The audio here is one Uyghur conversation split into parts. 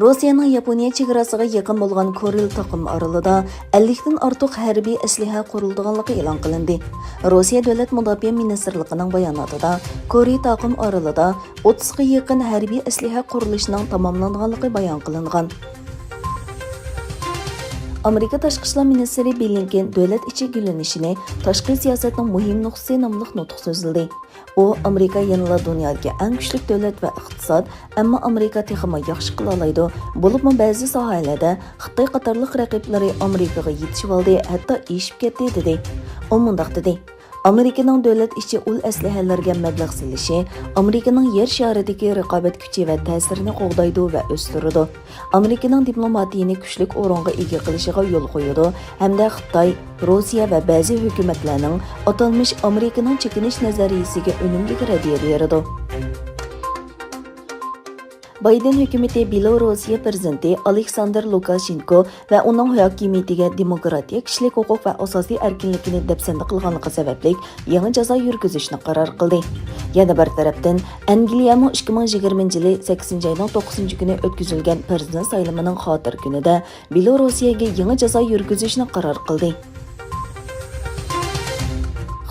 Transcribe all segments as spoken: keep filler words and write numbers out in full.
روسىيەنىڭ ياپونىيە چېگراسىغا يېقىن بولغان كورىل تاقىم ئارىلىدا ئەللىكتىن ئارتۇق ھەربىي ئەسلىھە قۇرۇلىدىغانلىقى ئېلان قىلىندى. روسىيە دۆلەت مۇداپىئە مىنىستىرلىقىنىڭ باياناتىدا كورىل تاقىم ئارىلىدا ئوتتۇزغا يېقىن ھەربىي ئەسلىھە قۇرۇلۇشىنىڭ تاماملانغانلىقى بايان قىلىنغان. ئامېرىكا تاشقى ئىشلار مىنىستىرى بلىنكېن دۆلەت ئىچى گۈللىنىشىنى تاشقى سىياسەتنىڭ مۇھىم نۇقتىسى ناملىق نۇتۇق سۆزلىدى. ئۇ، ئامېرىكا يەنىلا دۇنيادىكى ئەڭ كۈچلۈك دۆلەت ۋە ئىقتىساد، ئەمما ئامېرىكا تېخىمۇ ياخشى قىلالايدۇ، بولۇپمۇ بەزى ساھەلەردە خىتاي قاتارلىق رەقىبلىرى ئامېرىكىغا يېتىشىۋالدى، ھەتتا ئېشىپ كەتتى، دېدى. ئۇ مۇنداق دېدى، ئامېرىكىنىڭ دۆلەت ئىچى ئۇل ئەسلىھەلەرگە مەبلەغ سېلىشى ئامېرىكىنىڭ يەر شارىدىكى رىقابەت كۈچى ۋە تەسىرىنى قوغدايدۇ ۋە ئۆستۈرىدۇ. ئامېرىكىنىڭ دىپلوماتىيىنى كۈچلۈك ئورۇنغا ئىگە قىلىشىغا يول قويىدۇ ھەمدە خىتاي، روسىيە ۋە بەزى ھۆكۈمەتلەرنىڭ ئاتالمىش ئامېرىكىنىڭ چېكىنىش نەزەرىيىسىگە ئۈنۈملۈك رەددىيە بېرىدۇ. بايدېن ھۆكۈمىتى بېلوروسىيە پىرېزىدېنتى ئالېكساندىر لۇكاشېنكو ۋە ئۇنىڭ ھاكىمىيىتىگە دېموكراتىيە، كىشىلىك ھوقۇق ۋە ئاساسىي ئەركىنلىكىنى دەپسەندە قىلغانلىقى سەۋەبلىك يېڭى جازا يۈرگۈزۈشنى قارار قىلدى. يەنە بىر تەرەپتىن، ئەنگلىيەمۇ ئىككى مىڭ يىگىرمىنچى يىلى سەككىزىنچى ئاينىڭ توققۇزىنچى كۈنى ئۆتكۈزۈلگەن پىرېزىدېنت سايلىمىنىڭ خاتىرە كۈنىدە بېلوروسىيەگە يېڭى جازا يۈرگۈزۈشنى قارار قىلدى.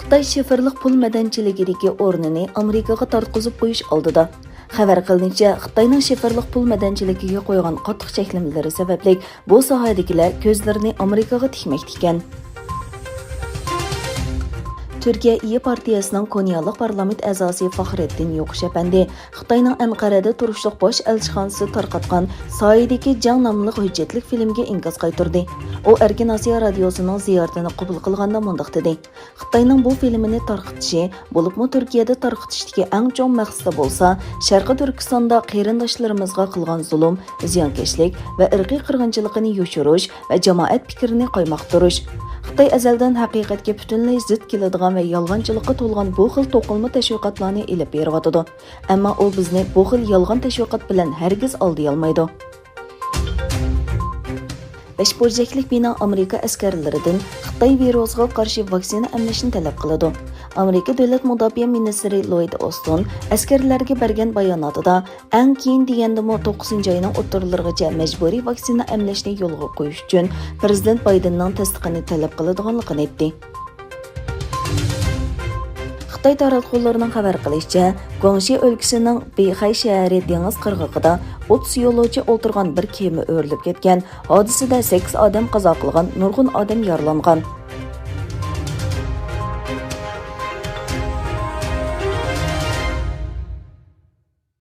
خىتاي شىفىرلىق پۇل مەدەنچىلىكىدىكى ئورنىنى ئامېرىكىغا تارتقۇزۇپ قويۇش ئالدىدا. خەۋەر قىلىنىشىچە، خىتاينىڭ شىفىرلىق پۇل مەدەنچىلىكىگە قويغان قاتتىق چەكلىمىلىرى سەۋەبلىك، بۇ ساھەدىكىلەر كۆزلىرىنى ئامېرىكىغا تىكمەكتە ئىكەن. تۈركىيە ئىيى پارتىيەسىنىڭ كونيالىق پارلامېنت ئەزاسى فاخرېددىن يوقۇش ئەپەندى خىتاينىڭ ئەنقەرەدە تۇرۇشلۇق باش ئەلچىخانىسى تارقاتقان سايىدىكى جەڭ ناملىق ھۆججەتلىك فىلىمگە ئىنكاس قايتۇردى. ئۇ ئەركىن ئاسىيا رادىيوسىنىڭ زىيارىتىنى قوبۇل قىلغاندا مۇنداق دېدى، خىتاينىڭ بۇ فىلىمىنى تارقىتىشى، بولۇپمۇ تۈركىيەدە تارقىتىشتىكى ئەڭ چوڭ مەقسىتى بولسا، شەرقىي تۈركىستاندا قېرىنداشلىرىمىزغا قىلغان زۇلۇم، زىيانكەشلىك ۋە ئىرقىي قىرغىنچىلىقىنى يوشۇرۇش ۋە جامائەت پىكرىنى قايماقتۇرۇش. خىتاي ئەزەلدىن ھەقىقەتكە پۈتۈنلەي زىت كېلىدىغان ۋە يالغانچىلىققا تولغان بۇ خىل توقۇلما تەشۋىقاتلارنى ئېلىپ بېرىۋاتىدۇ. ئەمما ئۇ بىزنى بۇ خىل يالغان تەشۋىقات بىلەن ھەرگىز ئالدىيالمايدۇ. بەش بۇرجەكلىك بىنا ئامېرىكا ئەسكەرلىرىدىن خىتاي ۋىرۇسىغا قارشى ۋاكسىنا ئەملەشنى تەلەپ قىلىدۇ. ئامېرىكا دۆلەت مۇداپىئە مىنىستىرى لويد ئوستون ئەسكەرلەرگە بەرگەن باياناتىدا، ئەڭ كېيىن دېگەندىمۇ توققۇزىنچى ئاينىڭ ئوتتۇرىلىرىغىچە مەجبۇرىي ۋاكسىنا ئەملەشنى يولغا قويۇش ئۈچۈن پىرېزىدېنت بايدېننىڭ تەستىقىنى تەلەپ قىلىدىغانلىقىنى ئېيتتى. خىتاي تاراتقۇلىرىنىڭ خەۋەر قىلىشىچە، گۇاڭشى ئۆلكىسىنىڭ بىخەي شەھىرى دېڭىز قىرغىقىدا ئوتتۇز يولۇچى ئولتۇرغان بىر كېمە ئۆرۈلۈپ كەتكەن. ھادىسىدە سەككىز ئادەم قازا قىلغان، نۇرغۇن ئادەم يارىلانغان.